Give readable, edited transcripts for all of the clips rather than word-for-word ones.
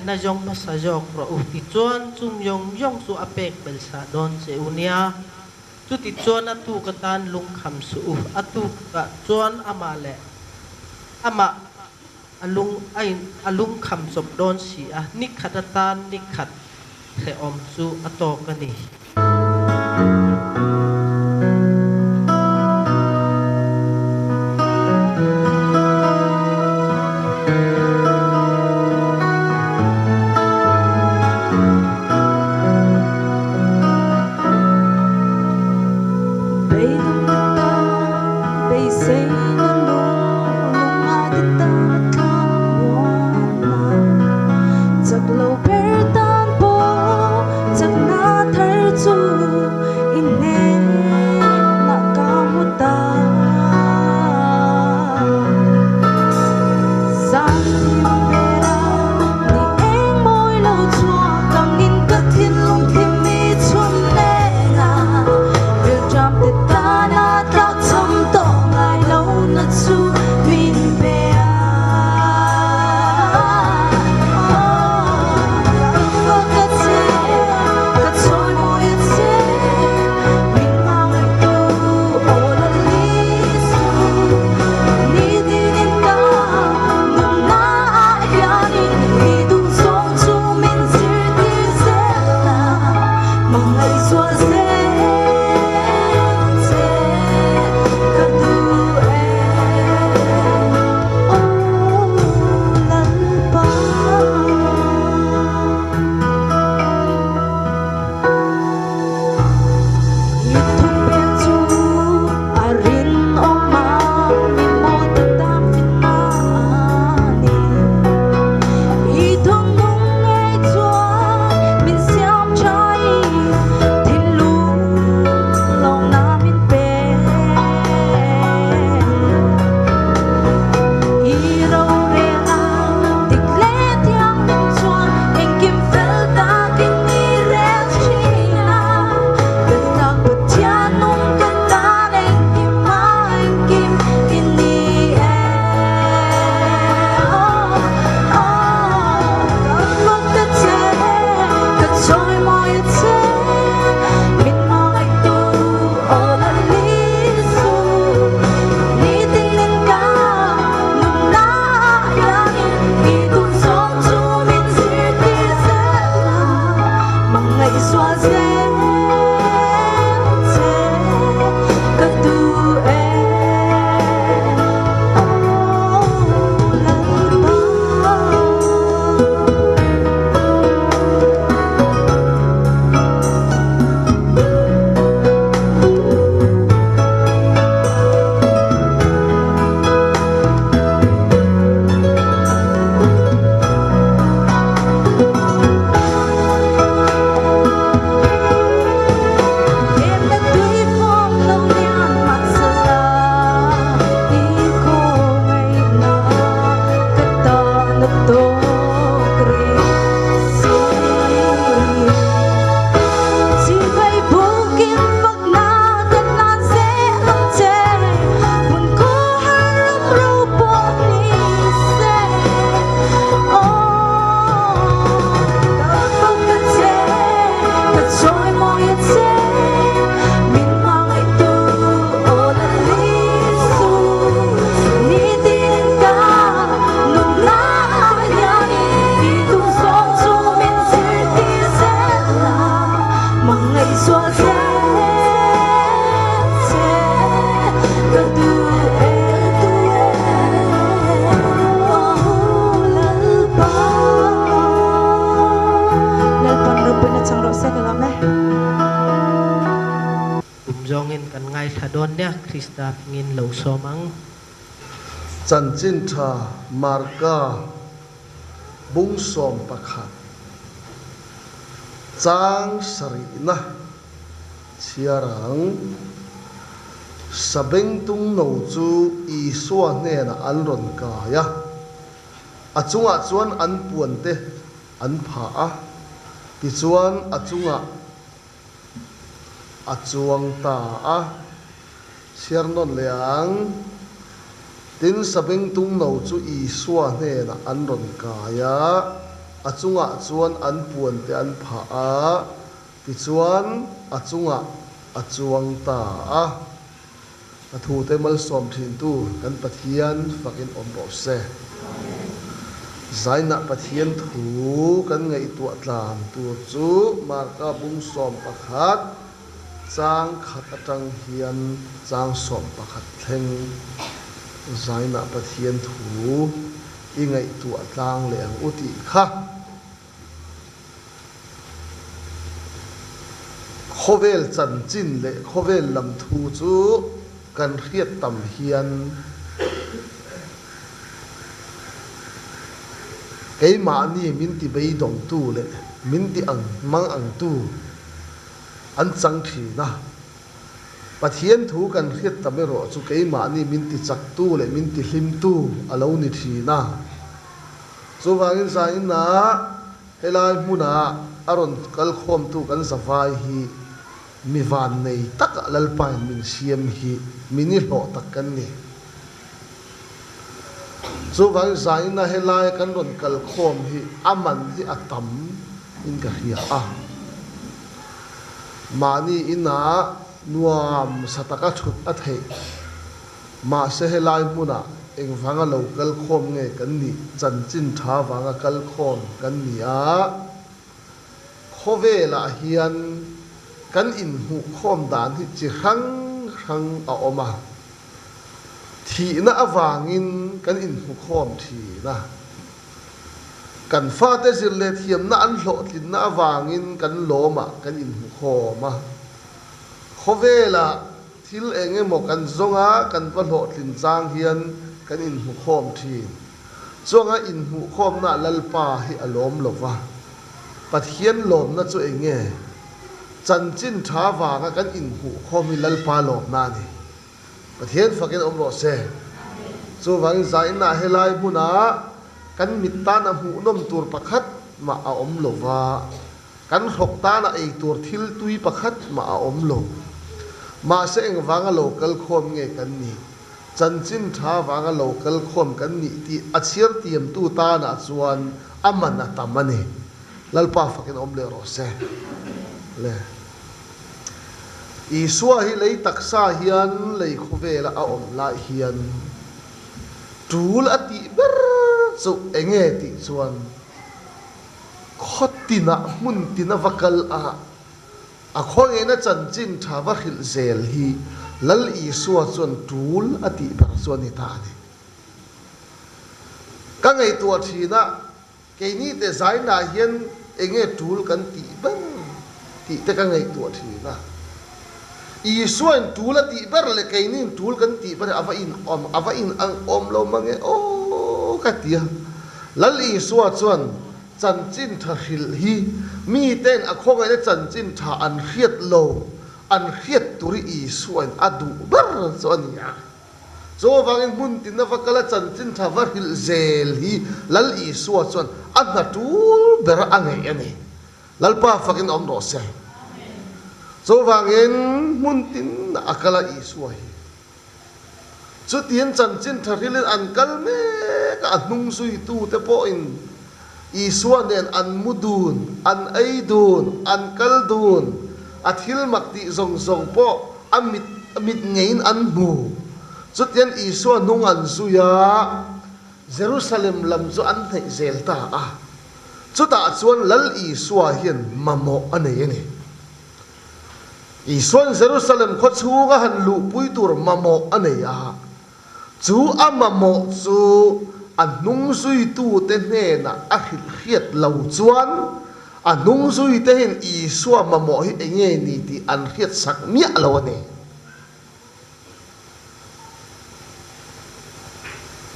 thatna zawng hmasa zawk rawh u, tichuan chung zawng zawng chu a pek belsa dawn che u nia. Chutichuan a tuk atan lungkham suh u, a tukah chuan amah leh amah a lung a in a lungkham chawp dawn si a, ni khat atan ni khat hrehawm chu a tawk a ni. Kum zawngin kan ngaithla dawn nia, Krista hmingin lo sawm ang. Chanchin tha Marka bung 11 chang sarihna chhiar ang. Sabengtung no chu Isua hnenah an rawn kai a, a chungah chuan an puante an phah a, tichuan a chungah a chuang ta a. Chhiar nawn leh ang. Tin, Sabengtung no chu Isua hnenah an rawn kai a. A chungah chuan an puante an phah a, tichuan a chungah a chuang ta a. A thute malsawm thintu kan Pathian fakin awm rawh se. Zainah Pathian thu kan ngaihtuah tlan tur chu Marka bung 11 chang khat atang hian chang 11 thleng Zainah Pathian thu i ngaihtuah tlang leh ang u tih kha. Khawvel chanchin leh khawvel lam thu chu kan hriat tam hian keimahni min ti beidawngtu leh min ti ang mang angtu an chang thin a. Pathian thu kan hriat tam erawh chu keimahni min ti chaktu leh min ti hlimtu a lo ni thin a. Chuvangin zaina helai hmuna a rawn kal khawmtu kan zavai hi mi van nei taka Lalpain min siam hi mi ni hlawh tak kan ni. Chuvangin zaina helai kan rawn kal khawm hi a man hi a tam in ka hria a. Mahni inah nuam sa taka thut a theih. Mahse helai hmunah engvanga lo kal khawm nge kan nih chanchin tha vanga kal khawm kan ni a, khawvelah hian kan inhmuh khawm dan hi chi hrang hrang a awm a, thihna avangin kan inhmu khawm thin a, kan fate zir leh thiamna an hlawhtlinna avangin kan lawmah kan inhmu khawm a, khawvelah Thil eng emaw kan zawng a, kan va hlawhtlin chang hian kan inhmukhawm thin. Chuanga inhmuhkhawmna Lalpa hi a lawm lo va. Pathian lawmna chu eng nge? Chanchin tha vanga kan inhmuhkhawm hi Lalpa lawmna a ni. Pathian fakin awm rawh se. Chuvangin zainah helai hmunah kan mit tana hmuhnawm tur pakhat mah a awm lo va. Kan hrawk tana ei tur thil tui pakhat mah a awm lo. Mahse engvanga lo kal khawm nge kan nih? Chanchin tha vanga lo kal khawm kan nih tih a chhiar tiamtu tanah chuan a man a tam a ni. Lalpa fakin awm leh rawh se. Le. Isua hi lei taksa hian lei khawvela a awm lai hian tul a tih ber chu enge tih chuan Khaw tinah hmun tina va kal a, a khawngaihna chanchin tha va hrilh zel hi Lal Isua chuan tul a tih ber chu a ni ta a ni. Ka ngaihtuah thin a, keini te zainah hian enge tul kan tih ber tih te ka ngaihtuah thin a. Isuain tul a tih ber leh keiniin tul kan tih ber hi a va in awm a va in ang awm lo mang e aw ka ti a. Lal Isua chuan chanchin tha hrilh hi mite'n a khawngaihna chanchin tha an hriat lo an hriat tur hi Isuain a duh ber chu a ni a. Chuvangin hmun tina va kala chanchin tha va hrilh zel hi Lal Isua chuan a hna tul ber a ngeih a ni. Lalpa fakin awm rawh se. Chuvangin hmun tin a kal a Isua hi. Chutiang chanchin tha hrilhin an kal mek a, a hnung zuitute pawhin Isua nen an mu dun, an ei dun, an kal dun, a thil mak tih zawng zawng pawh a mit mit ngeiin an hmu. Chutiang Isua hnung an zui a, Jerusalem lam chu an hnaih zel ta a. Chutah chuan Lal Isua hian mamawh a nei a ni. Isua'n Jerusalem khaw chhunga han luhpui tur mamawh a nei a, chu a mamawh chu a hnungzuitute hnenah a hrilhhriat lo chuan a hnungzuite hian Isua mamawh hi eng nge ni tih an hriatsak miah lo a ni.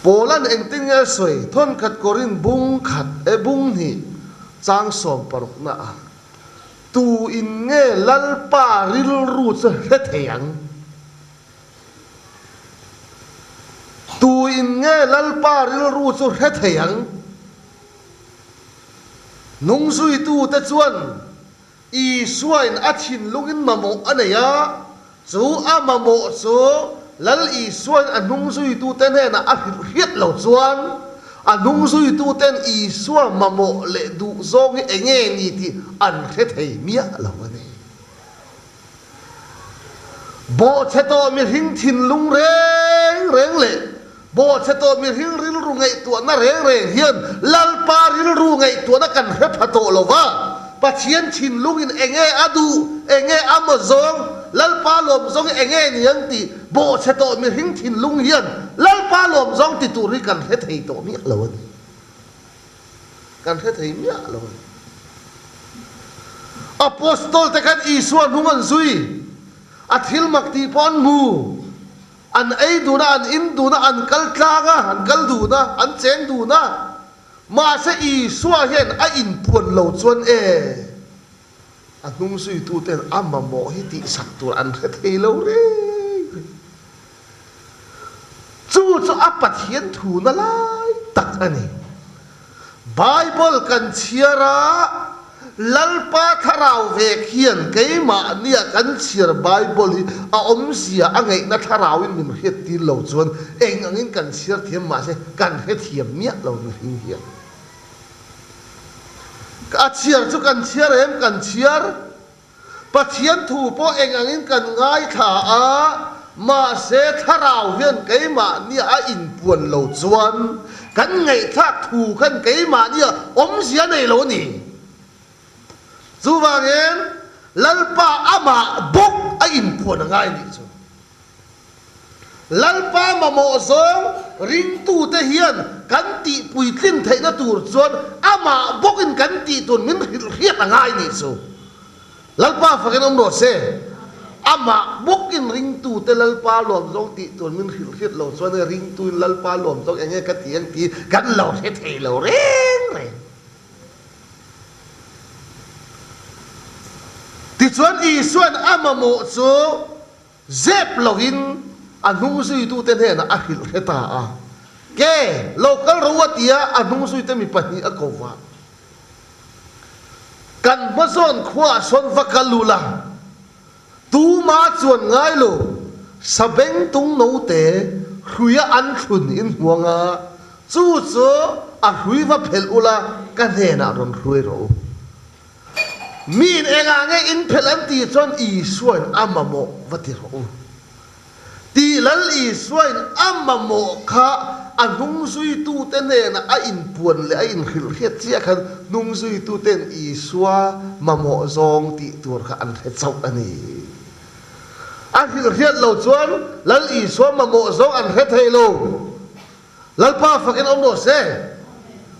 Paula'n engtin nge a sawi? Thawnkhat Korin bung khat e bung hnih chang 16 na a, Tu in nge Lalpa rilru chu hre thei ang? Tu in nge Lalpa rilru chu hre thei ang? Nungzuitute chuan Isuain a thinlungin mamawh a nei a, chu a mamawh chu Lal Isuain a hnungzuitute hnenah a hrilh hriat lo chuan A hnungzuituten Isua mamawh leh duhzawng hi eng nge ni tih an hre thei miah lo a ni. Bawhchhe tawh mihring thinlung reng reng leh bawhchhe tawh mihring rilru ngaihtuahna reng reng hian Lalpa rilru ngaihtuahna kan hre pha tawh lo va, Pathian thinlungin eng nge a duh, eng nge a maw zawng, Lalpa lawm zawng hi eng nge ni ang tih bawhchhe tawh mihring thinlung hian Lalpa lawm zawng ti tur hi kan hre thei tawh miah lo a ni. Kan hre thei miah lo a ni. Apostol te khan Isua hnung an zui, a thil mak tih pawh an hmu. An ei dun a, an in dun a, an kal tlang a, an kal dun a, an cheng dun a. Mahse Isua hian a inpuan lo chuan e, a hnung zuituten a mamawh hi tihsak tur an hre thei lo reng reng. Chu chu a Pathian thuna lai tak a ni. Bible kan chhiar a, Lalpa thlarau vek hian keimahnia kan chhiar Bible hi a awmzia a ngaihna thlarauin min hriattir lo chuan eng angin kan chhiar thiam mahse kan hrethiam miah lo mihring hian. A chhiar chu kan chhiar em? Kan chhiar. Pathian thu pawh eng angin kan ngaithla a, mahse thlarau hian keimahnia a inpuan lo chuan kan ngaihthlak thu khan keimahnia awmzia nei lo a ni. Chuvangin Lalpa amah bawk a inpuan a ngai nih chu. Lalpa mamawh zawng ringtute hian kan tih puitlin theihna tur chuan amah bawkin kan tih tur min hrilh hriat a ngai nih chu. Lalpa fakin awm rawh se. Amah bawkin ringtute Lalpa lawm zawng tih tur min hrilh hriat lo chuan ringtuin Lalpa lawm zawng eng nge ka ti ang tih kan lo hre thei lo reng reng. Tichuan Isua'n a mamawh chu Zep loin a hnungzuitute hnenah a hrilh hre ta a. Ke, lo kal ro a ti a, a hnungzuite mi pahnih a ko va. Kan hmazawn khuaah sawn va kal u la, tuma chuan ngai lo, sabengtung note hruia an thlun in hmuang a, chu chu a hrui va phelh u la, ka hnenah rawn hruai rawh u. Miin engah nge in phelh an tih chuan Isuain a mamawh va ti rawh u. Tih Lal Isuain a mamawh kha a hnungzuitute hnenah a inpuan leh a inhrilhhriat chiah khan hnungzuituten Isua mamawh zawng tih tur kha an hre chauh a ni. A hrilhhriat lo chuan Lal Isua mamawh zawng an hre thei lo. Lalpa fakin awm rawh se.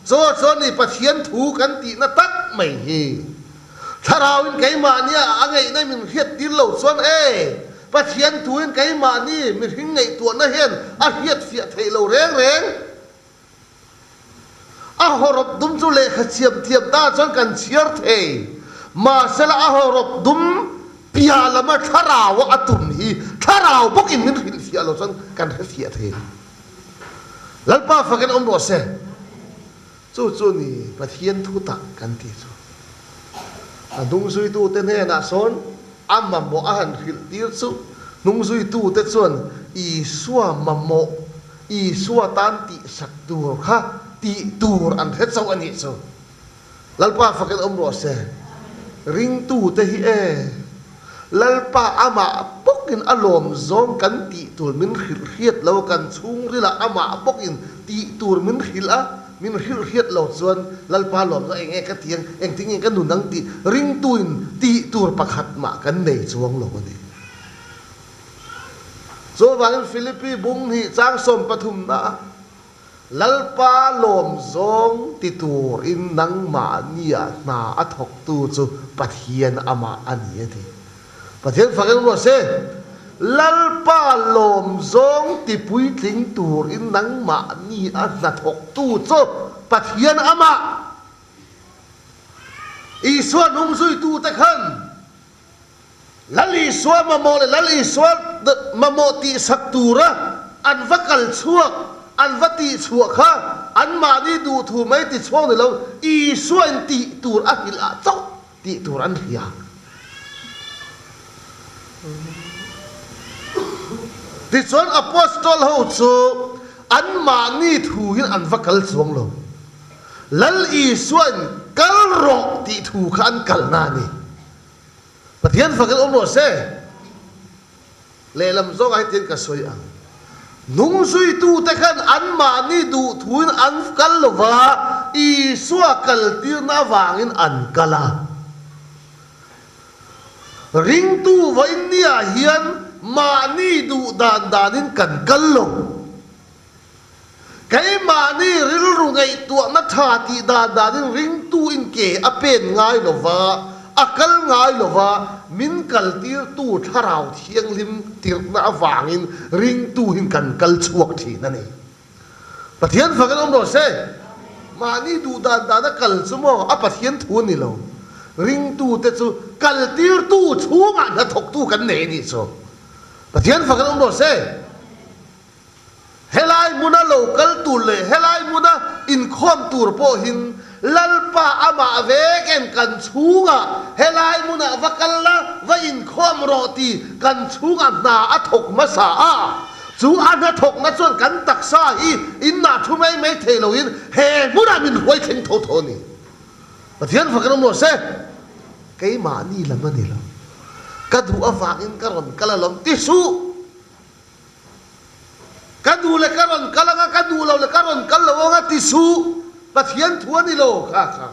Chaw chuan ni Pathian thu kan tihna tak mai hi. Thlarauin keimahnia a ngaihna min hriat tir lo chuan e, Pathian thuin keimahni mihring ngaihtuahna hian a hriat fiah theih lo reng reng. A hawrawp dum chu lehkha chhiam thiam ta chuan kan chhiar thei. Mahsela a hawrawp dum piah lama thlaraua a tum hi thlarau bawkin min hrilhfiah lo chuan kan hrefiah thei lo. Lalpa fakin awm rawh se. Chu chu ni Pathian thu tak kan ti chu. A hnungzuitute hnenah sawn a mamawh a han hrilh tir chu hnungzuitute chuan Isua mamawh, Isua tan tihsak tur kha tih tur an hre chauh a nih chu. Lalpa fakin awm rawh se. Ringtute hi e, Lalpa amah bawkin a lawm zawng kan tih tur min hrilh hriat lo, kan chhungrilah amah bawkin tih tur min hrilh a, min hrilh hriat lo chuan Lalpa lawm zawng eng nge ka ti ang, engtin nge ka nun ang tih ringtuin tih tur pakhat mah kan nei chuang lo a ni. Chuvangin Philippi bung hnih chang 13 ah, Lalpa lawm zawng ti turin nangmahnia hna a thawktu chu Pathian amah a ni a ti. Pathian fak eng ruah se, Lalpa lawm zawng ti puitling turin nangmahnia hna thawktu chu Pathian amah. Isua hnungzuitute khan Lal Isua mamawh leh Lal Isua mamawh tihsak tura an va kal chhuak, an va tih chhuah kha anmahni duhthu mai ti chhuak ni lo, Isuain tih tur a hrilh ah chauh tih tur an hria. Tichuan Apostol ho chu. Anmahni thu hian an va kal chuang lo. Lal Isuain kal rawh tih thu kha an kalna a ni. Pathian fakin awm rawh se. Lehlam zawngah hetiang ka sawi ang. Hnungzuitute khan anmahni duh thuin an kal lo va, Isua kaltirna avangin an kal a. Ringtu vawiin niah hian mahni duh dan danin kan kal lo. Keimahni rilru ngaihtuahna tha tih dan danin ringtu in ke a pen ngai lo va, a kal ngai lo va, min kaltirtu Thlarau Thianghlim tirhna avangin ringtu hin kan kal chhuak thin a ni. Pathian fakin awm rawh se. Mahni duh dan dana kal chu maw a Pathian thu a ni lo. Ringtute chu kaltirtu chhungah hnathawktu kan nei a nih chu. Pathian fakin awm rawh se. Helai hmuna lo kal tur leh helai hmuna inkhawm tur pawhin Lalpa amah veken kan chhungah helai hmunah va kal la, va inkhawm rawh ti kan chhungah hna a thawk hmasa a. Chu a hnathawkna chuan kan taksa hi innah thu mai mai thei loin he hmunah min hruai thleng tho tho a ni. Pathian fakin awm rawh se. Keimahni lam a ni lo. Ka duh avangin ka rawn kal alawm ti suh. Ka duh leh ka rawn kal anga, ka duh lo leh ka rawn kal lo anga ti suh. Pathian thu a ni lo kha kha.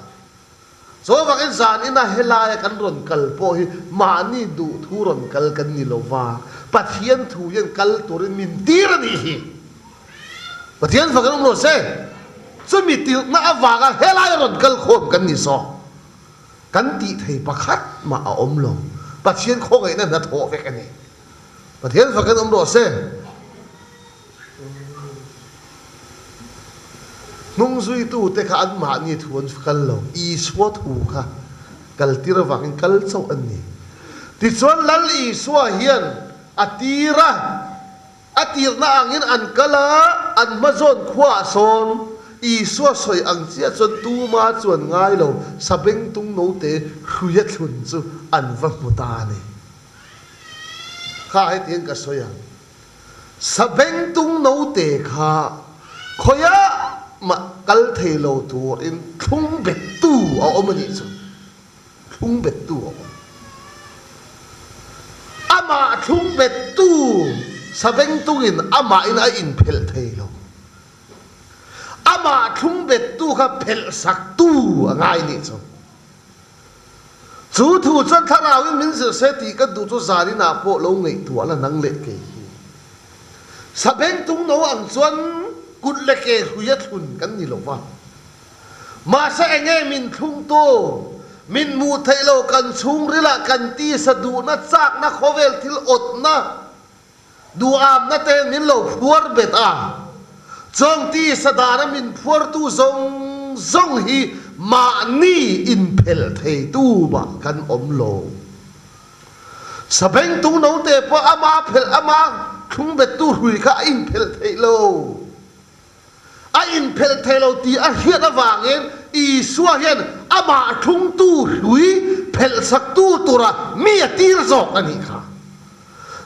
Chuvangin zan ina helaia kan rawn kal pawh hi mahni duh thu rawn kal kan ni lo va, Pathian thu hian kal turin min tir a nih hi. Pathian fak an awm rawh se. Chumi tilhna avanga helaia rawn kal khawm kan ni zawk. Kan tih thei pakhat mah a awm lo. Pathian khawngaihna hnathawh vek a ni. Pathian fak an awm rawh se. Hnungzuitute kha anmahni thu an kal lo, Isua thu kha kaltir avangin kal chauh an ni. Tichuan Lal Isua hian a tir a, a tirna angin an kal a, an hmazawn khuaah sawn Isua sawi ang chiah chuan tuma chuan ngai lo, sabengtung note hruia thlun chu an va hmu ta a ni. Kha hetiang ka sawi ang. Sabengtung note kha khawiah mah kal thei lo turin thlung bettu a awm a nih chu. Thlung bettu a awm. Amah thlung bettu sabengtungin amahin a inphelh thei lo. Amah thlung bettu kha phelhsaktu a ngai nih chu. Chu thu chuan thlarauin min zir se tih ka duh chu zaninah pawh lo ngaihtuah la nang leh kei hi. Sabengtung no ang chuan kut leh ke hrui a thlun kan ni lo va. Mahse enge min thlungtu, min hmuh theih lo kan chhungrilah kan tisa duhna chakna khawvel thil awtna, Duhamna te min lo phuar bet a, chawng tisa dana min phuartu zawng zawng hi mahni inphelh theitu mah kan awm lo. Sabengtung note pawh ama phelh ama thlung bettu hrui kha a inphelh theih lo. A inphelh thei lo tih a hriat avangin Isua hian amah thlungtu hlui phelhsaktu tura mi a tir zawk a nih kha.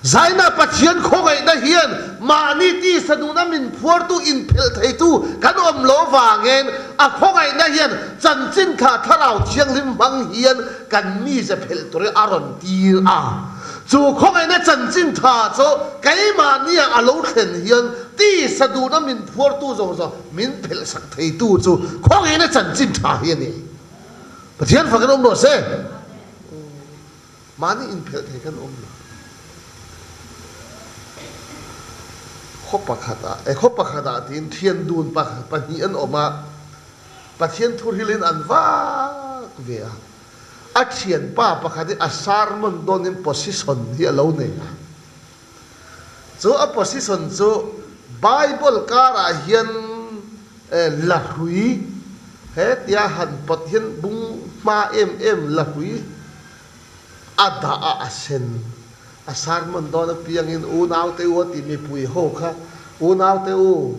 Zaina Pathian khawngaihna hian mahni tisa nuna min phuartu inphelh theitu kan awm lo avangin a khawngaihna hian chanchin tha Thlarau Thianghlim hmang hian kan mize phelh turin a rawn tir a. Chu khawngaihna chanchin tha chu keimahnia a lo thlen hian tisa duhna min phuartu zawng zawng min phelhsak theitu chu khawngaihna chanchin tha hi a ni. Pathian fakin awm rawh se. Mahni inphelh thei kan awm lo. Khaw pakhatah, e khaw pakhatah tiin thian dun pahnih an awm a, Pathian thuhrilhin an vak ve a. A thianpa pakhat hi a sermon dawnin position hi a lo nei a. Chu a position chu Bible karah hian la hrui hetia han pawt hian bung hma em em la hrui a dah a a sen. A sermon dawn apiangin unaute u a ti mipui ho kha unaute u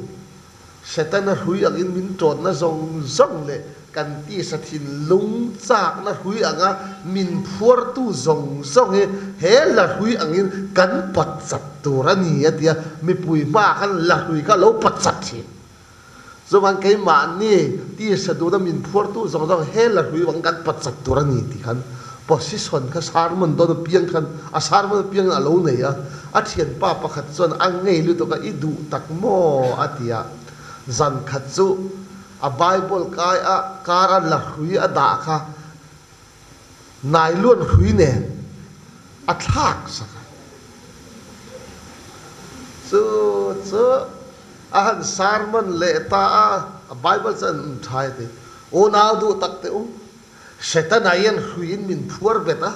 Setana hrui angin min ṭawnna zawng zawng leh Kan tisa thinlung chakna hrui anga min phuartu zawng zawng hi he la hrui angin kan pawt chat tur a ni a ti a, mipui hmaah khan la hrui kha a lo pawt chat thin. Chuvan keimahni tisa duhna min phuartu zawng zawng he la hrui vangin kan pawt chat tur a ni tih khan position kha sermon dawn apiang khan a sermon apiangin a lo nei a, a thianpa pakhat chuan a ngei lutuk a, i duh tak maw a ti a, zan khat chu A Bible kai a kar a la hrui a dah kha nailuan hrui nen a thlak sak a. Chu chu a han sermon leh ta a, a Bible chu an um thai a ti. Unau duh tak teh u, Setana hian hruiin min phuar bet a,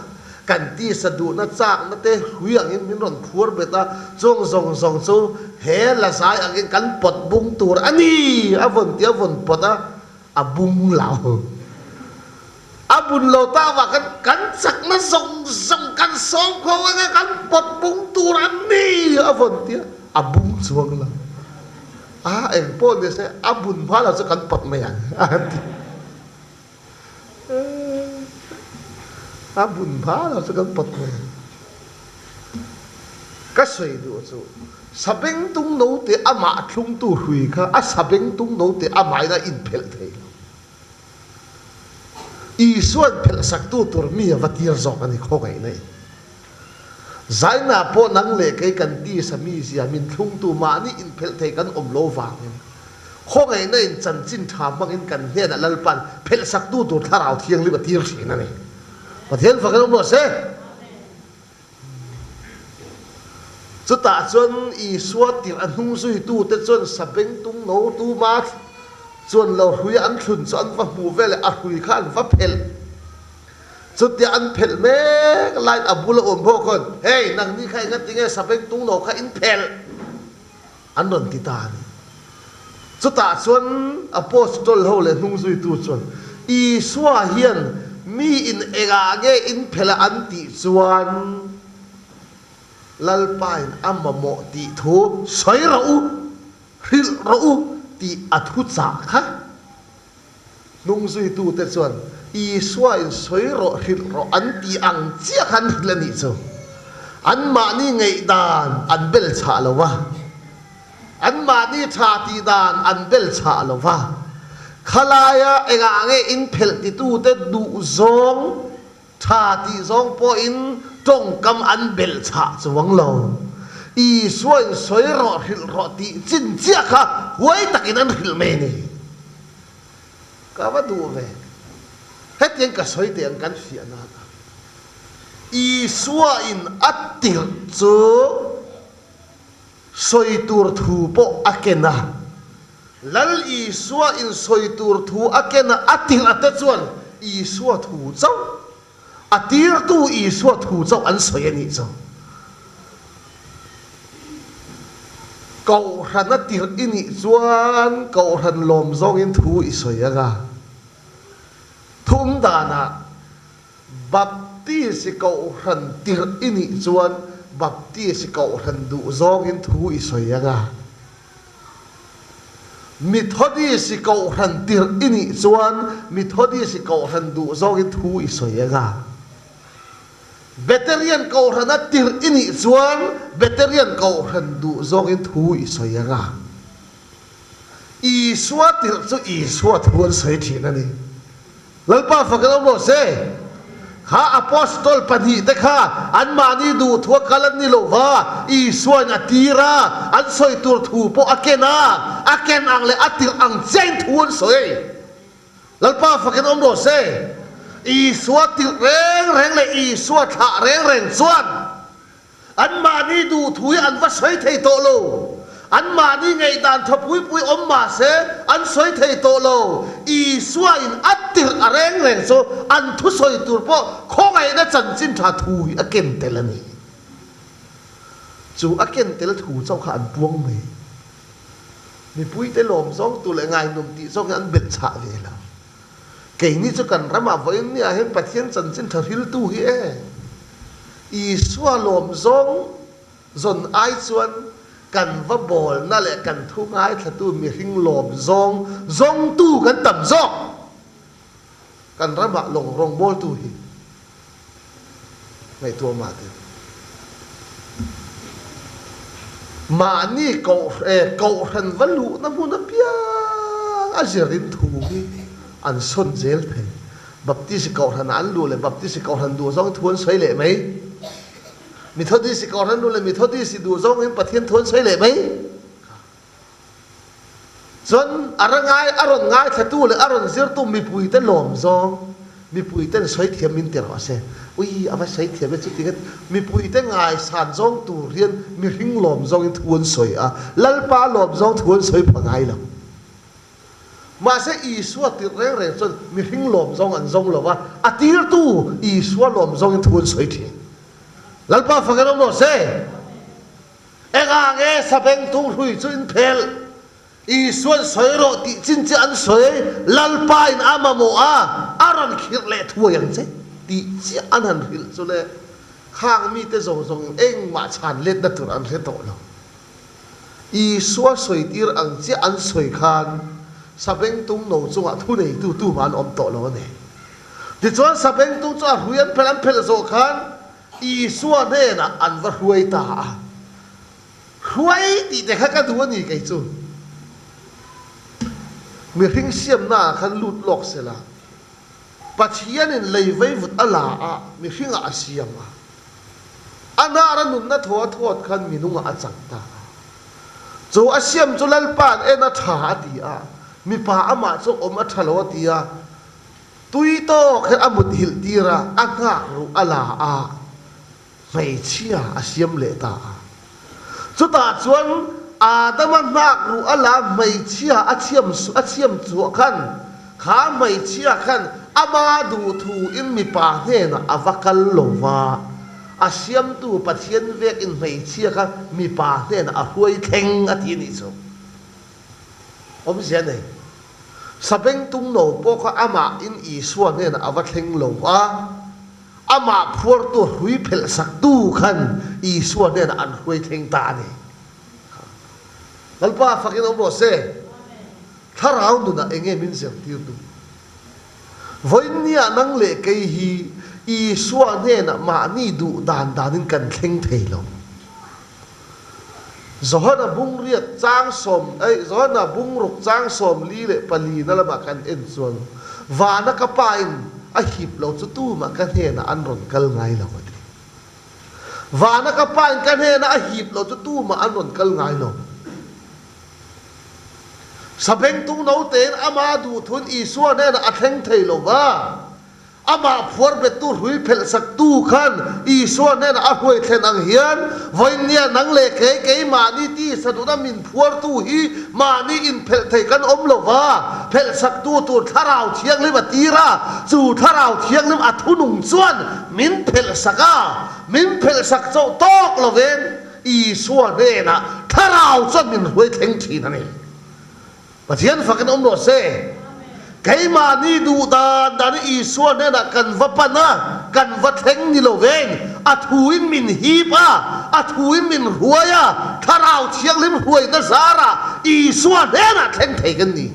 kan tisa duhna chakna te hrui angin min rawn phuar bet a, chung zawng zawng chu he la zai angin kan pawt bung tur a ni, a vawn ti a vawn pawt a, a bung lo. A bun lo ta avang khan kan chakna zawng zawng kan sawm kho anga kan pawt bung tur a ni, a vawn ti a, a bung chuang lo. A engpawh ni se a bun hma lo chu kan pawt mai ang, a ti. A bun hma lo chu kan pawt mai ang. Ka sawi duh chu sabengtung note amah thlungtu hrui kha a sabengtung note amahin a inphelh thei lo. Isua'n phelh saktu tur mi a va tir zawk a ni khawngaihna in. Zaina pawh nang leh kei kan tisa mizia min thlungtu mahni inphelh thei kan awm lo vangin khawngaihna in chanchin tha hmangin kan hnenah Lalpa'n phelhsaktu tur Thlarau Thianghlim a tir thin a ni. Pathian fakin awm rawh se. Chutah chuan Isua tirh a hnung zuitute chuan sabengtung no tuma chuan lo hrui an thlun chu an va hmuh veleh a hrui kha an va phelh. Chutia an phelh mek laiin a bula awm ho khawn, Hey, nangni kha engati nge sabeng tung lo kha in phelh? an rawn ti ta a ni. Chutah chuan Apostol ho leh hnungzuitu chuan, Isua hian mi in engah nge in phelh a an tih chuan Lalpain a mamawh tih thu sawi rawh u, hrilh rawh u tih a thuchah kha. Hnungzuitute chuan, Isua in sawi rawh, hrilh rawh an tih ang chiah khan hrilh a nih chu. Anmahni ngaihdan an bel chhah lo va, anmahni tha tih dan an bel chhah lo va, khalaia engah nge inphelh titute duh zawng, tha tih zawng pawhin tawngkam an bel chhah chuang lo. Isua in sawi rawh, hrilh rawh tih chin chiah kha huai takin an hrilh mai a ni. Ka va duh ve. Hetiang ka sawi teh ang kan fiah nan a. Isua in a tirh chu sawi tur thu pawh a ken a. Lal Isua in sawi tur thu a ken a, a tirh a te chuan Isua thu chauh, a tirtu Isua thu chauh an sawi a nih chu. Kohhran a tirh i nih chuan kohhran lawm zawngin thu i sawi anga thum danah Baptist i kohhran tirh i nih chuan Baptist i kohhran duh zawngin thu i sawi anga Methodist i kohhran tirh i nih chuan Methodist i kohhran duh zawngin thu i sawi anga. Beterian kohhran a tirh i nih chuan Beterian kohhran duh zawngin thu i sawi ang a. Isua tirh chu Isua thu an sawi thin a ni. Lalpa fakin awm rawh se. Kha Apostol pahnihte kha anmahni duhthua kal an ni lo va, Isuain a tir a, an sawi tur thu pawh a ken a, a ken ang leh a tirh ang chiahin thu an sawi. Lalpa fakin awm rawh se. Isua tirh reng reng leh Isua thlah reng reng chuan anmahni duhthu hi an va sawi thei tawh lo. Anmahni ngaihdan tha pui pui awm mah se an sawi thei tawh lo. Isua in a tirh a reng reng chu an thusawi tur pawh khawngaihna chanchin tha thu hi a ken tel a ni. Chu a ken tel thu chauh kha an puang mai. Mipuite lawm zawng tu leh ngainawm tih zawng hi an belh chhah ve lo. Keini chu kan ramah vawiin ni ah hian Pathian chanchin tha hriltu hi e. Isua lawm zawng zawn ai chuan kan va bawlna leh kan thu ngaithlatu mihring lawm zawng zawngtu kan tam zawk. Kan ramah lawng rawngbawltu hi ngaihtuah mah teh. Mahni kohhran va luhna hmun apiang a zirin thu hi an sawn zel thei. Baptist kohhranah an luh leh Baptist kohhran duh zawngin thu an sawi leh mai. Methodist kohhran luh leh Methodist duh zawngin Pathian thu an sawi leh mai. Chuan a ra ngai, a rawn ngaithlatu leh a rawn zirtu mipuite lawm zawng, mipuiten sawi thiam min ti rawh se. Ui, a va sawi thiam e chuti nge, mipuite ngaisan zawng tur hian mihring lawm zawngin thu an sawi a, Lalpa lawm zawng thu an sawi pha ngai lo. Mahse Isua tirh reng reng chuan mihring lawm zawng an zawng lo a, a tirtu Isua lawm zawngin thu an sawi thin. Lalpa fak in awm rawh se. Engah nge sabengtung hrui chu in phelh? Isuan sawi rawh tih chin che an sawi, Lalpa in a mamawh a, a rawn khirh leh thuai ang che tih chiah an han hrilh chu le, khang mite zawng zawng engmah chhan letna tur an hre tawh lo. Isua sawi tir ang chiah an sawi khan sabengtung no chungah thuneitu tumah an awm tawh lo a ni. Tichuan sabengtung chu a hrui an phelh an phelh zawh khan Isua hnenah an va hruai ta a, Hruai tih te kha ka duh a ni kei chu. Mihring siamnaah khan lut lawk se la, Pathianin lei veivut a la a, mihringah a siam a. A hnara nunna thaw a thawt khan minungah a chang ta a. Chu a siam chu Lalpa'n en a tha a ti a, mipa amah chu awm a tha lo a ti a. Tui tawk hian a mut hilh tir a, a nghak ruh a la a, hmeichhia a siam leh ta a. Chutah chuan Adama nghak ruh a la hmeichhia a chhiam a chhiam chhuah khan, kha hmeichhia khan ama duhthu in mipa hnenah a va kal lo va, a siamtu Pathian vek in hmeichhia kha mipa hnenah a hruai thleng a ti a nih chu. Awmzia nei. Sabengtung no pawh kha amah in Isua hnenah a va thleng lo a, amah phuartu hrui phelh saktu khan Isua hnenah an hruai thleng ta a ni. Lalpa fakin awm rawh se. Thlarau nunah eng nge min zirtir duh? Vawiinniah nang leh kei hi Isua hnenah mahni duh dan danin kan thleng thei lo. Johana bungriat chang sawm ei Johana bungruk chang 44 na lamah kan en chuan vana ka pa in a hip lo chu tumah ka hnenah an rawn kal ngai lo a ti. Vana ka pa in ka hnenah a hip lo chu tumah an rawn kal ngai lo. Sabengtung naute in ama duhthun Isua hnenah a thleng thei lo va. Amah phuar bettu hrui phelh saktu khan Isua hnenah a hruai thlen ang hian, Vawiinnia nang leh kei, keimahni tisa duna min phuartu hi mahni inphelh thei kan awm lo va, phelh saktu tur Thlarau Thianghlim a tir a, chu Thlarau Thianghlim a thunung chuan min phelh sak a, min phelh sak chauh tawk lovin Isua hnenah Thlarau chuan min hruai thleng thin a ni. Pathian fakin awm rawh se. Keimahni duh dan dan Isua hnenah kan va pan a, kan va thleng ni lo veng. A thuin min hip a, a thuin min hruai a, Thlarau Thianghlim hruaina zarah Isua hnenah thleng thei kan ni.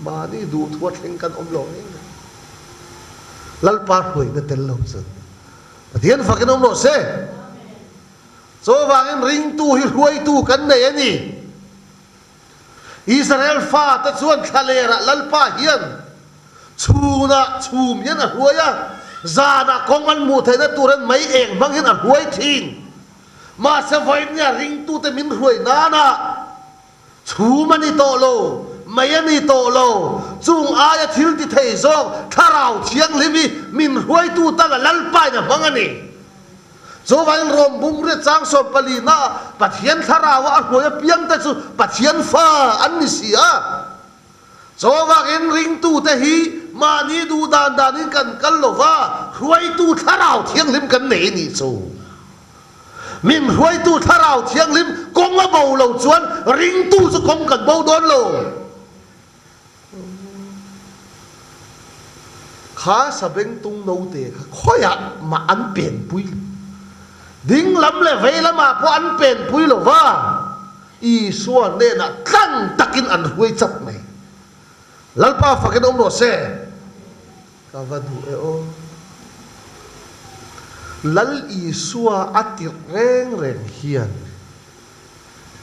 Mahni duh thua thleng kan awm lo reng reng. Lalpa hruaina tel lo chuan Pathian fakin awm rawh se. Chuvangin ringtu hi hruaitu kan nei a ni. Israel fate chuan thlalerah Lalpa hian chhunah chhum hian a hruai a, zanah kawng an hmuh theihna turin mei eng hmang hian a hruai thin. Mahse vawinia ringtute min hruai nana chhum a ni tawh lo, mei a ni tawh lo, chung aia thil ti thei zawk Thlarau Thianghlim hi min hruaitu tanga Lalpain a hmang a ni. Chuvangin Rom bungriat chang 14 na Pathian Thlarau-a a hruai apiangte chu Pathian fa an ni si a. Chuvangin ringtute hi mahni duh dan danin kan kal lo va, hruaitu Thlarau Thianghlim kan nei a nih chu. Min hruaitu Thlarau Thianghlim kawng a bo lo chuan ringtu chu kawng kan bo dawn lo. Kha sabengtung note kha khawiah mah an penpui lo. Ding lam leh vei lamah pawh an penpui lo va, Isua hnenah tlang takin an hruai chat mai. Lalpa fakin awm rawh se. Ka va duh e aw. Lal Isua a tirh reng reng hian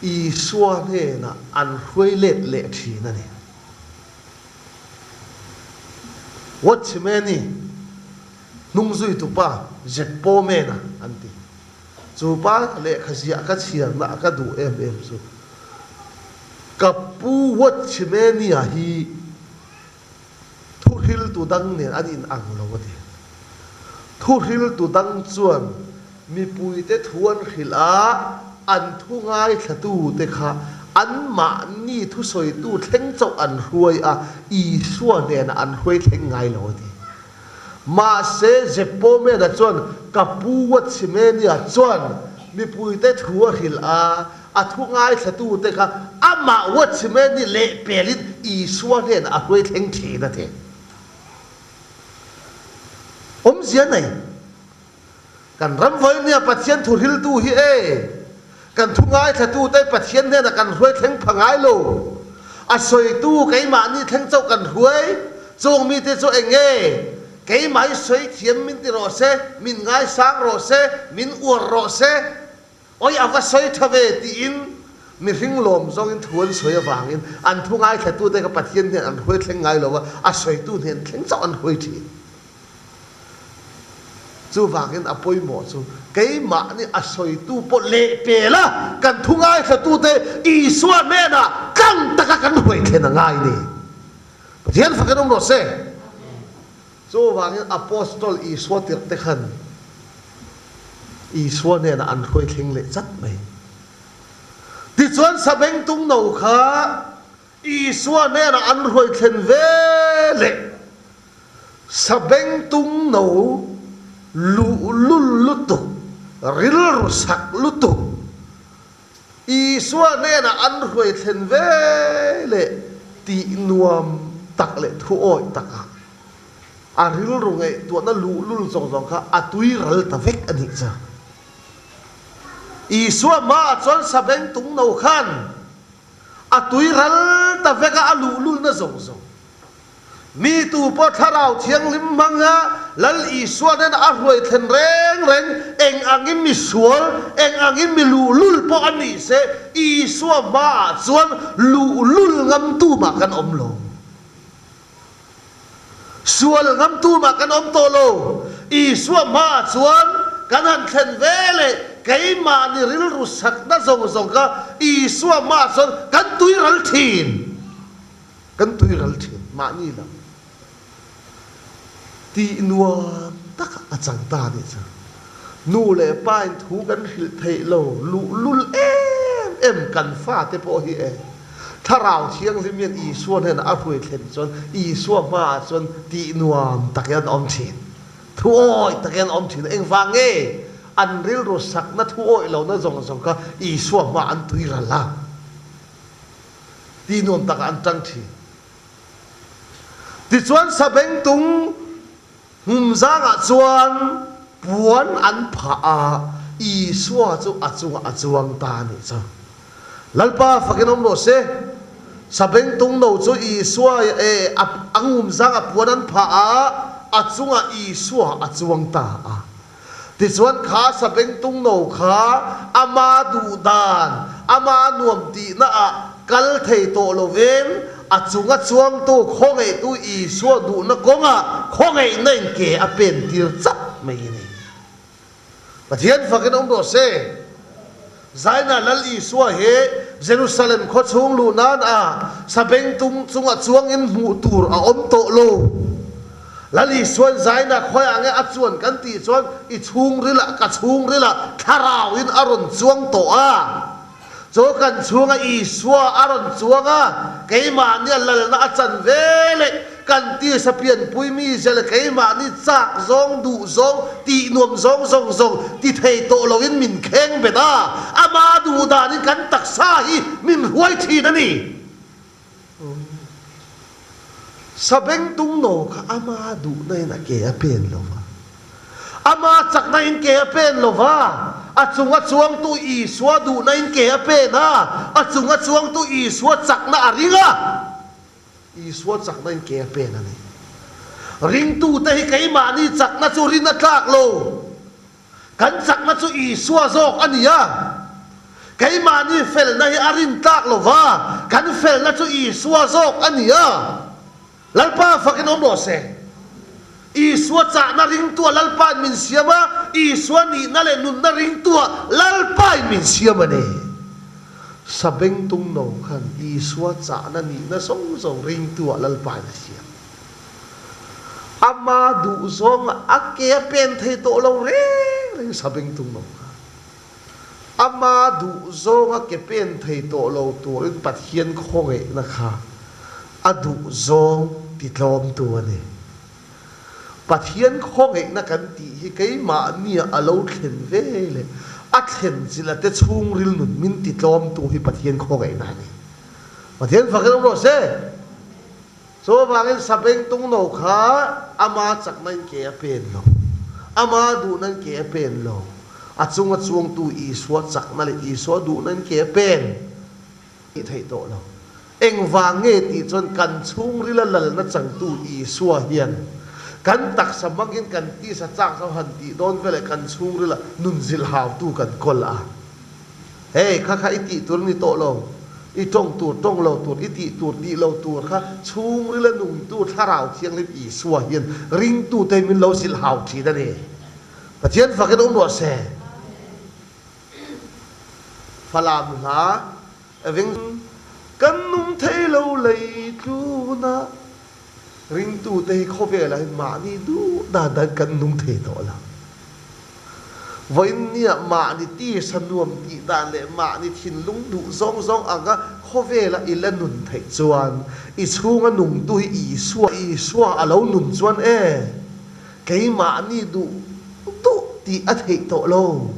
Isua hnenah an hruai let leh thin a ni. Watchman-i hnungzuitupa Zeppo-mena an ti. Chu pa lehkha ziah ka chhiarna a ka duh em em chu ka pu Watchman-ia hi Thuhriltu dang nen an in ang lo a ti. Thuhriltu dang chuan mipuite thu an hrilh a, an thu ngaithlatute kha anmahni thusawitu thleng chauh an hruai a, Isua hnenah an hruai thleng ngai lo a ti. Mahse, Zepomena chuan ka pu Watchimenia chuan mipuite thu a hrilh a, A thu ngaithlatute kha amah watchman nih lehpelin Isua hnenah a hruai thleng thin a ti. Awmzia nei. Kan ram vawinia Pathian thu hriltu hi e, kan thu ngaithlatute Pathian hnenah kan hruai thleng pha ngai lo. A sawitu keimahni thleng chauh kan hruai. Chung mite chu eng nge? Keimah hi sawi thiam min ti rawh se, min ngaisang rawh se, min uar rawh se. Awi a va sawi tha ve tiin mihring lawm zawngin thu an sawi avangin an thu ngaithlatute kha Pathian hnen an hruai thleng ngai lo va, a sawitu hnen thleng chauh an hruai thin. Chuvangin a pawimawh chu keimahni a sawitu pawh lehpel a, kan thu ngaithlatute Isua hnenah tlang taka kan hruai thlen a ngai ni. Pathian fakin awm rawh se. Chuvangin Apostol Isua tirh te khan Isua hnenah an hruai thleng leh chat mai. Tichuan sabengtung no kha Isua hnenah an hruai thlen ve leh sabengtung no luhlul lutuk, rilru sak lutuk Isua hnenah an hruai thlen ve leh tih nuam tak leh thu awih takah a rilru ngaihtuahna luhlul zawng zawng kha a tui ral ta vek a nih chu. Isua hmaah chuan sabeng tung no khan a tui ral ta vek a, a luhlulna zawng zawng. Mi tu pawh Thlarau Thianghlim hmanga Lal Isua nen a hruai thlen reng reng, eng angin mi sual, eng angin mi luhlul pawh a nih se, Isua hmaah chuan luhlul ngamtu mah kan awm lo. Sual ngamtu mah kan awm tawh lo. Isua hmaah chuan kan han thlen ve leh keimahni rilru sakna zawng zawng kha Isua hmaah chuan kan tuiral thin. Kan tui ral thin mahni lo tih nuam tak a chang ta nih chu. Nu leh pa in thu kan hrilh theih lo luhlul em em kan fate pawh hi e. Thlarau Thianghlim hian Isua hnenah a hruai thlen chuan Isua hmaah chuan tih nuam tak hian an awm thin. Thu awih tak hian an awm thin. Engvang nge an rilru sakna thu awih lohna zawng zawng kha Isua hmaah an tui ral a. Ti nuam takah an ṭang ṭhin. Tichuan sabengtung hmumzangah chuan puan an phah a, Isua chu a chungah a chuang ta a nih chu. Lalpa fakin awm rawh se. Sabengtung no chu Isua e a ngumzangah puan an phah a, a chungah Isua a chuang ta a. Tichuan kha sabengtung no kha ama duh dan, ama nuam tihna ah kal thei tawh lovin a chunga chuangtu khawngaihtu Isua duhna kawngah khawngaihna in ke a pen tir chap mai a ni. Pathian fakin awm rawh se. Zaina Lal Isua hi Jerusalem khaw chhung luh nan a sabengtung chunga chuangin hmuh tur a awm tawh lo. Lal Isuain Zaina khawiah nge a chuan kan tih chuan i chhungrilah ka chhungrilah thlarauin a rawn chuang tawh a. Chu kan chhunga Isua a rawn chuang a, keimahnia lalna a chan ve leh kan tisa pianpui mi zel keimahni chak zawng, duh zawng, tih nuam zawng zawng zawng ti thei tawh loin min kheng bet a, ama duh danin kan taksa hi min hruai thin a ni. Sabengtung no kha ama duhna in a ke a pen lo va, ama chakna in ke a pen lo va, a chunga chuangtu Isua duhna in ke a pen a, a chunga chuangtu Isua chakna a ring a, Isua chakna in ke a pen a ni. Ringtute hi keimahni chakna chu rin a tlak lo. Kan chakna chu Isua zawk a ni a. Keimahni felna hi a rin tlak lo va, kan felna chu Isua zawk a ni a. Lalpa fakin awm rawh se. Isua chahna ringtua Lalpain min siam a, Isua nihna leh nunna ringtua Lalpain min siam a ni. Sabengtung no khan Isua chahna nihna zawng zawng ringtua Lalpain a siam. Ama duhzawng a ke a pen thei tawh lo reng reng Sabengtung no kha. Ama duhzawng a ke pen thei tawh lo turin Pathian khawngaihna kha a duhzawng titlawmtu a ni. Pathian khawngaihna kan tih hi keimahnia a lo thlen ve leh a thlen chilh a te chhungril nun min titlawmtu hi Pathian khawngaihna a ni. Pathian fakin awm rawh se. Chuvangin Sabengtung no kha ama chakna in ke a pen lo, ama duhna in ke a pen lo, a chunga chuangtu Isua chakna leh Isua duhna in ke a pen tih theih tawh lo. Engvang nge tih chuan kan chhungrila lalna changtu Isua hian kan taksa hmangin kan tisa chak zo han tih dawn veleh kan chhungrila nun zilhautu kan kawl a. Hei, kha kha i tih tur a ni tawh lo. I tawng tur, tawng lo tur, i tih tur, tih lo tur kha chhungrila nungtu Thlarau Thianghlim Isua hian ringtute hi min lo zilh hau thin a ni. Pathian fakin awm rawh se. Falam hla veng kan nung thei lo lei tluna ringtute hi khawvelah hian mahni duh dan dan kan nung thei tawh lo. Vawiin nia mahni tisa nuam tih dan leh mahni thinlung duh zawng zawng anga khawvela i la nun theih chuan i chhunga nungtu hi Isua, Isua a lo nun chuan e, keimahni duh duh tih a theih tawh lo.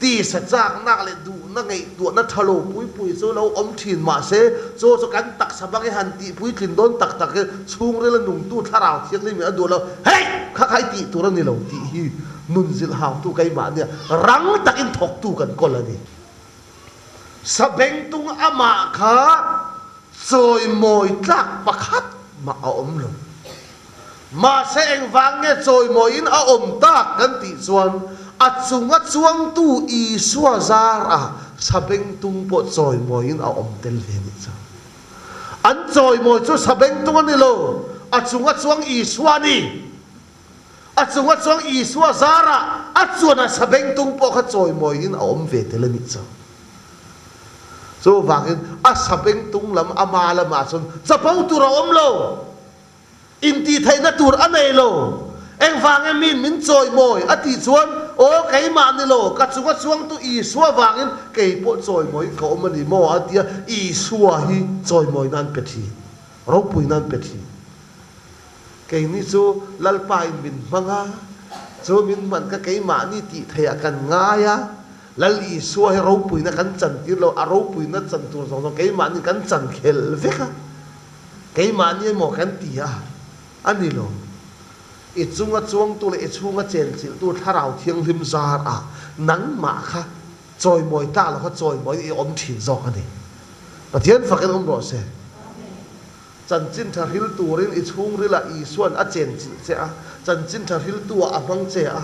Tisa chaknak leh duhna ngaihtuahna tha lo pui pui chu lo awm thin mah se, chu chu kan taksa bang i han tih puitlin dawn tak tak hi chhungrila nungtu thlarau thianghlim in a duh lo, Hei! Kha kha i tih tur a ni lo tih hi nun zilh hautu keimah nia rang takin thawktu kan kawl a ni. Sabengtung amah kha chawimawi tlak pakhat mah a awm lo. Mahse engvang nge chawimawiin a awm tak kan tih chuan a chunga chuangtu Isua zarah sabengtung pawh chawimawiin a awm tel ve nih chu. An chawimawi chu sabengtung a ni lo, a chunga chuang Isua a ni. A chunga chuang Isua zarah a chuan a sabengtung pawh kha chawimawiin a awm ve tel a nih chu. Chuvangin a sabengtung lam ama lamah chuan chapo tur a awm lo. Intihtheihna tur a nei lo. Engvang nge min min chawimawi? a tih chuan, Aw, keimah ni lo, ka chunga chuangtu Isua vangin kei pawh chawimawiin ka awm a ni maw? a ti a, Isua hi chawimawi nan pe thin, ropui nan pe thin. Keini chu Lalpain min hmang a, chu min hman kha keimahni tihtheihah kan ngai a, Lal Isua hi ropuina kan chantir lo, a ropuina chan tur zawng zawng keimahni kan chan khelh vek a. Keimahni emaw kan ti a, a ni lo. I chunga chuangtu leh i chhunga chenchilhtu Thlarau Thianghlim zar ah nangmah kha chawimawi tlak lo kha chawimawiin i awm thin zawk a ni. Pathian fakin awm rawh se. Chanchin tha hril turin i chhungrilah Isua'n a chenchilh che a, chanchin tha hriltu ah a hmang che a,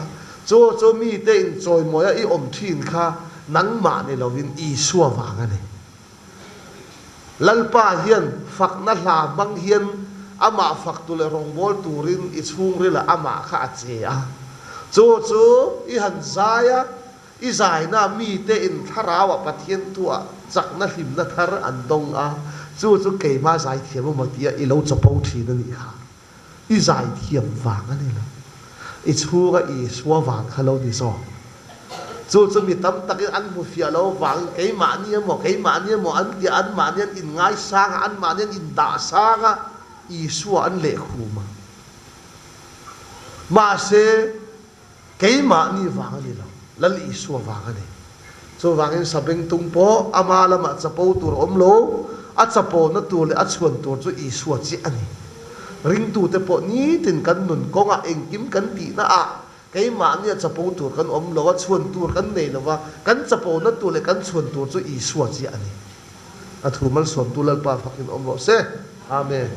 chu chu mite in chawimawia i awm thin kha nangmah ni lovin Isua vang a ni. Lalpa hian fakna hla hmang hian amah faktu leh rawngbâwl turin i chhungrilah amah kha a che a. Chu chu i han zai a, i zaina mite in thlarauah Pathian tuah chakna hlimna thar an dawng a, chu chu keimah zaithiam emaw tia i lo chapo thin a nih kha. I zaithiam vang a ni lo. I chhunga Isua vang kha lo ni zawk. Chu chu mi tam takin an hmu fiah lo vangin keimahni emaw, keimahni emaw an tia, anmahni an inngaisang a, anmahni an indahsang a, Isua an lehkhum a. Mahse, keimahni vang a ni lo, Lal Isua vang a ni. Chuvangin Sabengtung pawh ama lamah chapo tur a awm lo, a chapona tur leh a chhuan tur chu Isua chiah a ni. Ringtute pawh nitin kan nun kawngah engkim kan tihna ah keimahnia chapo tur kan awm lo a, chhuan tur kan nei lo va, kan chapona tur leh kan chhuan tur chu Isua chiah a ni. A thu malsawmtu Lalpa fakin awm rawh se. Amen.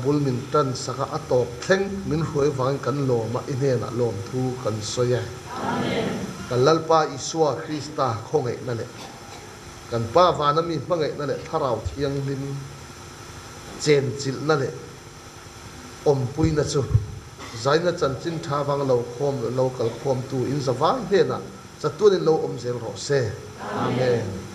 bul min tan sak a, a tawp thleng min hruai vangin kan lawm a, i hnenah lawmthu kan sawi e. Kan Lalpa Isua Krista khawngaihna leh kan Pa vana mi hmangaihna leh Thlarau Thianghlim chenchilhna leh awmpuina chu zaina chanchin tha vang lo khawm lo kal khawmtu in zavai hnenah chatuanin lo awm zel rawh se. Amen.